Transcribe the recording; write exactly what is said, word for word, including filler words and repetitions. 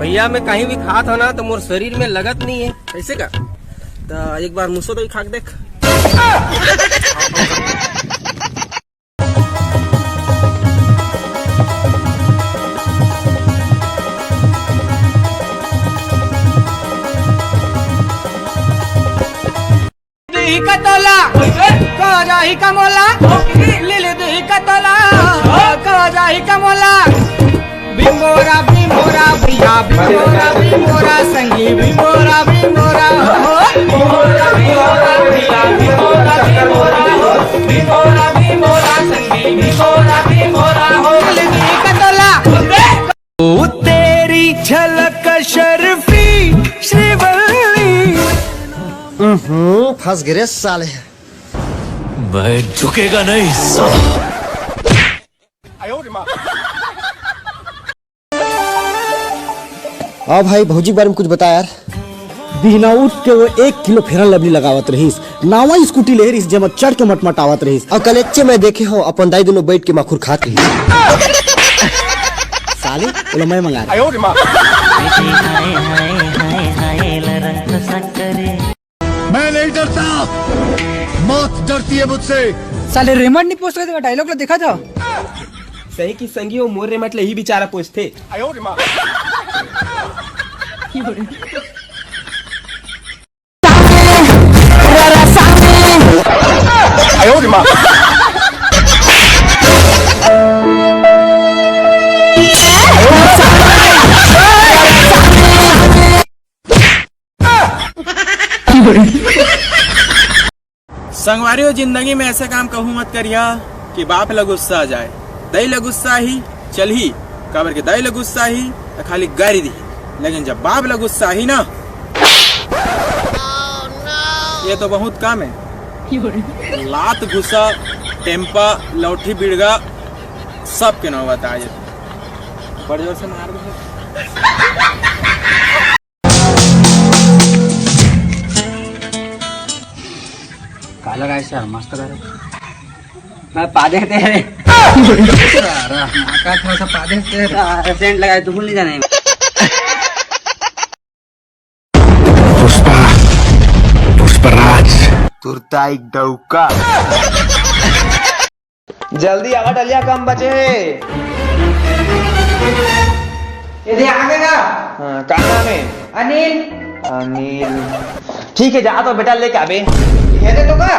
भैया, मैं कहीं भी खात हो ना, तो मोर शरीर में लगत नहीं है। कैसे का? तो एक बार मुसो दही खा के देख। देही कतोला, का जाही कमोला, लीले देही कतोला, का जाही कमोला। भिंगोरा, भिंगोरा भैया, भिंगोरा, भिंगोरा संगी, भिंगोरा, भिंगोरा हो। भिंगोरा, भिंगोरा भैया, भिंगोरा, भिंगोरा हो। भिंगोरा, भिंगोरा संगी, भिंगोरा, भिंगोरा हो। लीले देही कतोला। ओ तेरी झलक शर्फी श्रीवल्ली। हम्म, फंस गए रे साले। मैं झुकेगा नहीं साला। हाँ भाई, भौजी के बारे में कुछ बता यार। बिहना उठ के वो एक किलो फेरन लवली लगावत रहिस, नावा स्कूटी ले रहिस, जेमा चढ़ के मटमटावत रहिस। और कलेच्चे मैं देखे हो अपन दाई दोनों बैठ के माखुर खात रही। साले, ओला मैं मंगा रहा। मैं नहीं डरता, मौत डरती है मुझसे। साले रेमंड नहीं पोस्ट कर देगा, डायलॉग ला देखा था। सही कि संगी वो मोर रेमट ले ही बेचारा पोस्ट थे। संगवारी हो, जिंदगी में ऐसे काम कहूँ मत करिया कि बाप ला गुस्सा आ जाए। दई ला गुस्सा ही चलही, काबर के दई ला गुस्सा ही त खाली गारी दिही, लेकिन जब बाप ला गुस्सा ही ना, ये तो बहुत काम है। लात घुसा, टेम्पा, लौठी बिड़गा, सबके नौबत आ जाए। बड़ जोर से मार दो। काला गाय से मस्त करे। मैं पादे तेरे। अरे, का थोड़ा सा पादे तेरे। सेंट लगाए, तू भूल नहीं जाने। पुष्पा, पुष्पराज। तुरता एक डौका। जल्दी आवा, डलिया कम बचे हे। ये दे, आ गए का? हाँ, का नाम है? अनिल। अनिल। ठीक है, जा तो बेटा लेके आबे। ये दे तो का?